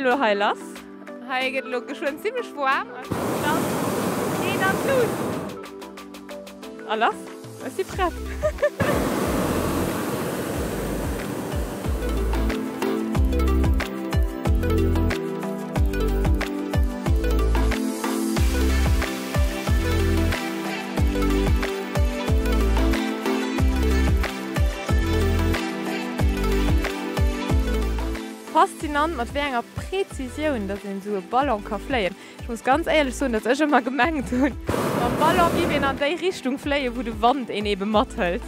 elo hei lass. Hei gëtt elo geschwënn zimmlech waarm an dann geet an d'Lut. A lass, ech si prett. Faszinant mat wéi enger Präzisioun dass een esou e Ballon ka fléien. Ech muss ganz éierlech soen, dass ech ëmmer gemengt hunn, mam Ballon giff een an déi Richtung fléien, wou de Wand een ebe mathëlt.